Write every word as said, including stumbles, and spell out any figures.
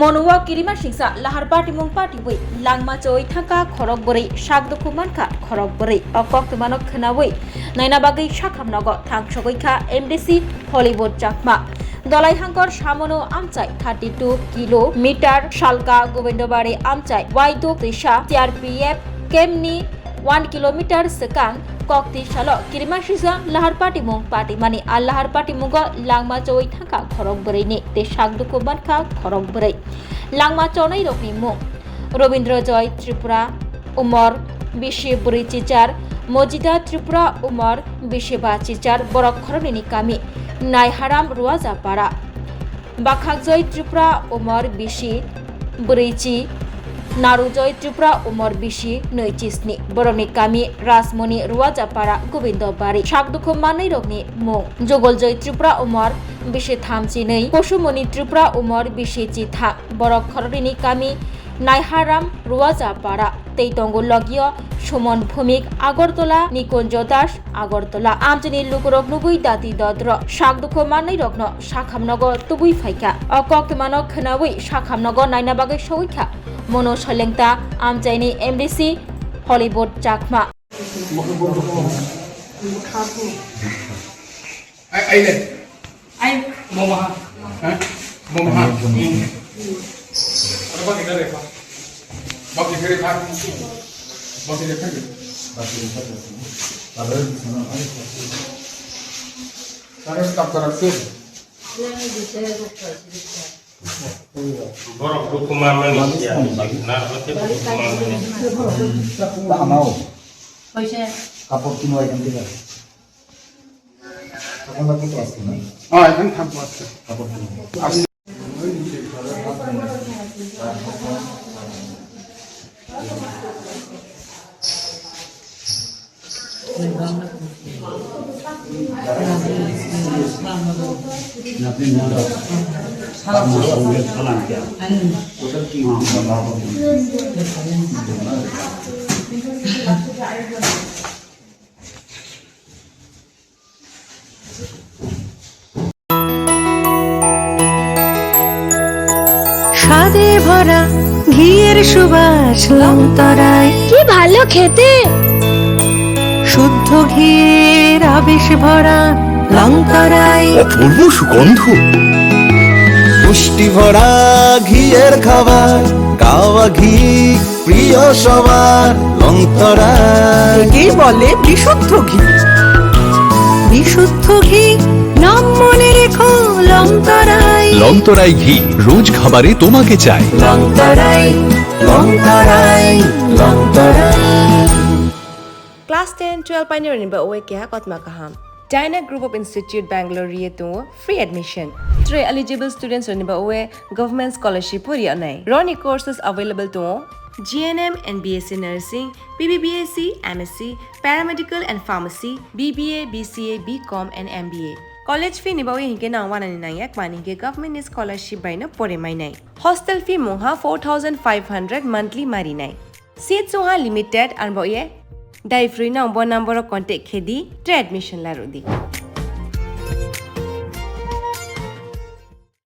Mono o kirima singsa lahar patimung patiwi langma choi thangkha khorok bwrwi, sak dukhu mankha khorok bwrwi. O koktwmano khwnawi naina bagwi sakhamnogo thangsogwi kha M D C Hollywood Chakma. Dolai hangkor samono amchai thirty two kilometer salka Gobindobari amchai Waiduk twisa C R P F camp ni one kilometer swkang kokti salo kirima singsa lahar patimung patimani. A lahar patimungo langma choi thangkha khorok bwrwini tei sak dukhu mankha khorok bwrwi. Langma chonai rokni mung: Robindra Joy Tripura, umor bisi bwrwi chichar, Mojida Tripura, umor bisi ba chichar, borok khoroknwini kami Naiharam Ruaja para. Bakhak Joy Tripura, umor bisi bwrwi chi, Naru Joy Tripura, umor bisi nwi chi sni, borokni kami Rajmoni Ruaja para, Gobindo Bari. Sak dukhu manwi rokni mung: Jugol Joy Tripura, umor bisi tham chi nwi, Posumoni Tripura, umor bisi chi tham, borok khoroknwini kami Naiharam Ruaja para. Tei tongo logio Suman Bhumik Agartala, Nikunjo Das Agartala. Amchaini lukurok nugwi dati dodro sak dukhu manwi rokno sakhamnogo tubui phaikha. O koktwmano khwnawi sakhamnogo naina bagwi sogwi kha Mono Solengta, amchaini M D C Hollywood Chakma. Ai, ai le. Ai. Bo maha. Ha? Bo maha. Ano ba kita repa. Ba kita repa. Ba kita repa. Terus tak terakhir. Borok dukhu manmani ya. Na, borok dukhu manmani. Kapor tino item tiga. Kapor lagi tu asli na? Ah, item tham tu asli. Kapor tino. স্বাদে ভরা ঘিয়ের সুবাস লংতরায়। কি ভালো খেতে! শুদ্ধ ঘিয়ের আবেশ ভরা লংতরায়। অপূর্ব সুগন্ধ। পুষ্টি ভরা ঘিয়ের খাবার, কাওয়া ঘি প্রিয় সবার, লংতরায়। একেই বলে বিশুদ্ধ ঘি। বিশুদ্ধ ঘি, নাম মনে রেখো, লংতরায়। লংতরায় ঘি, রোজ খাবারে তোমাকে চাই। লংতরায়, লংতরায়, Longtharai. Class ten, twelve painirokni bagwi keha kotma kaham. Dyna Group of Institute Bangalore ri tongo free admission. Tre eligible students rokni bagwi government scholarship bo ri anai. Roni courses available tongo G N M and B S C Nursing, B B B S C, M S C, Paramedical and Pharmacy, B B A, B C A, B Com and M B A. College fee ni bagwi hinkhe nang wanani nangya, kmani hinkhe government ni scholarship bai no pore mainai. Hostel fee mungha four thousand five hundred monthly marinai. Seat chungha limited, arbo ye dai phrwi nang bo number o contact khe di, tre admission la rw di.